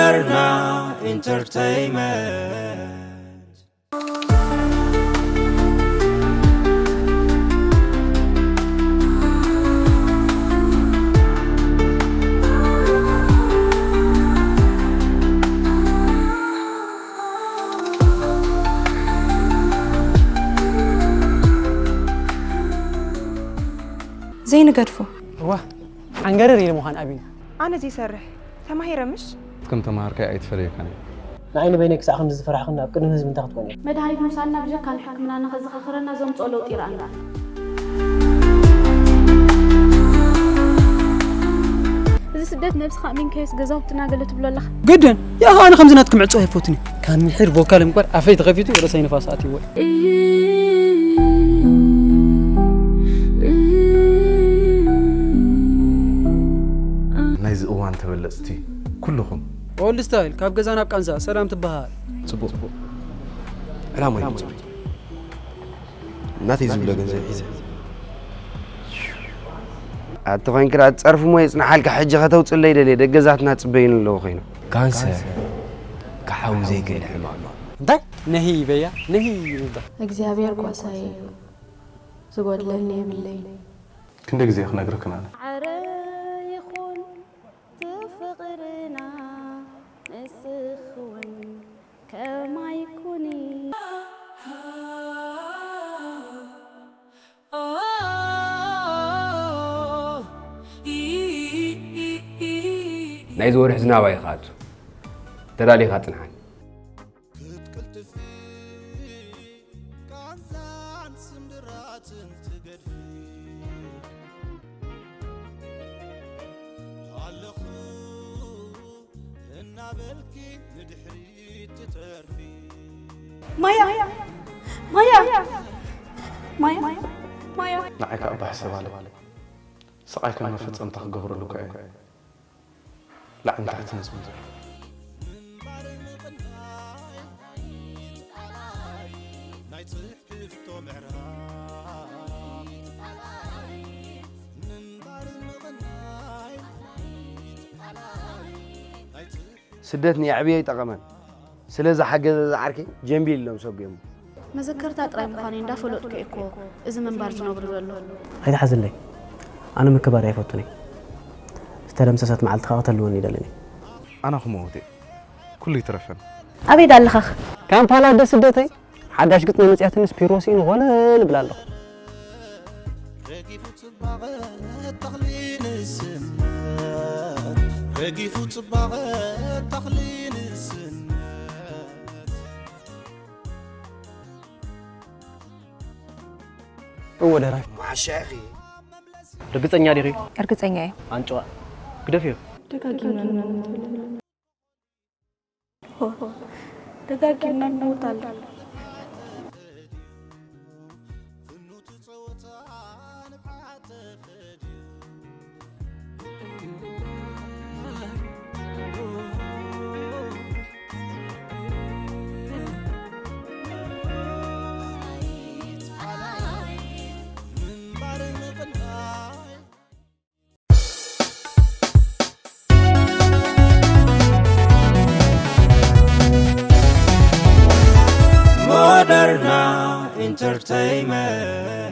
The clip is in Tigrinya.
ሞደርና ኢንተርተይመንት። ዘይንገድፎ። እዋ፣ ሓንገረር ኢሉ ምዃን ኣብዩ። ኣነ ዘይሰርሕ ተማሂረ ምሽ? ከም ተማሃርካይ ኣይትፈለየካን እየ። ንዓይ ንበይነይ ክሳዕ ክንዲ ዝፈራሕኽኒ ኣብ ቅድሚ ህዝቢ እንታይ ክትኮኒ? መድሃኒት ምውሳድና ብጀካ ንሕክምናና ከዘኻኽረና ዘምጽኦ ለውጢ ይረኣና። እዚ ስደት ነብስኻ ኣሚንካዮስ ገዛውትና ገለ ትብሎ ኣለኻ። ግድን፣ ያኻ ኣነ ከምዚ ናትኩም ዕጹ ኣይፈቱን እየ። ካብ ምሒር ቮካል እምበር ኣፈይ ተኸፊቱ ርእሰይ ንፋስ ኣትይዎ። ናይዚ እዋን ተበለጽቲ ኩልኹም። ኦልድ ስታይል፣ ካብ ገዛ ናብ ቃንዛ፣ ሰላም ትበሃል። ጽቡቕ። ዕላማ እዩ ጽቡቕ። ናተይ ዝብሎ ገንዘብ ሒዘ። ኣቲ ኮይንክራ ጸርፊ ሞ የጽንሓልካ፣ ሕጂ ከተውጽለይ ደልየ፣ ደገዛትና ጽበዩን ኣለዉ ኮይኖም። ካንሰር ክሓዊ ዘይክእል ሕማም እዩ። እንታይ? ነሂ በያ፣ ነሂ ይብሃል። እግዚኣብሔር ጓሳይ እዩ፣ ዝጎድለኒ የብለይን። ክንደይ ግዜ ክነግርክን ኣነ? ማዕረ ይኹን እቲ ፍቕርና፣ ንስኺ እውን ከማይ ኩኒ። ናይዚ ወርሒ ዝናብ ኣይኽኣቱ። ተዳሊኻ ጽንሓኒ። ክትቅልጥፊ ቃንዛን ስምብራትን ትገድፊ። ኣለኹ እናበልኪ ንድሕሪት ትተርፊ። ማያ! ማያ! ማያ! ማያ! ንዓይ ከኣ ባህ ሰብ ኣለ። ስቓይ ከም መፈጸምታ ክገብረሉ እኳ እየ። ላዕሊ ንታሕቲ ነጽንቶ። ናይ ጽሕፍቶ ምዕራፍ ምንባር ምቕናይ። ስደት ንየዕብዮ ይጠቐመን። ስለዚ ሓገዘ ዝዓርከይ ጀምቢል ኢሎም ሰጒሞ። መዘከርታ ጥራይ ምዃኑ እንዳፈለጥኩ እየ እኮ እዚ ምንባር ዝነብሩ ዘሎ። ኣይትሓዝለይ። ኣነ ምክባር ኣይፈቱን እየ። ዝተደምሰሰት መዓልቲ ከዓ ክተልወኒ ይደልን እየ። ኣነ ክመውት እየ። ኩሉ ይትረፈን። ኣበይ ዳለኻኽ? ካምፓላ ደ ስደተይ። ሓዳሽ ግጥሚ መጽያትንስ ፒሮሲን ኾለል ብላ ኣለኹ። ረጊፉ ጽባቐ ተኽሊ ንስነት፣ ረጊፉ ጽባቐ ተኽሊ ንስነት። እወ ደራፊ። መዓሻ ኢኺ። ርግጸኛ ዲኺ? እርግጸኛ እየ። ኣንጭዋ። ግደፍዮ። ደጋጊምና ንሞት ኣለና። ደጋጊምና ንሞት ኣለና። ሞደርና ኢንተርተይመንት።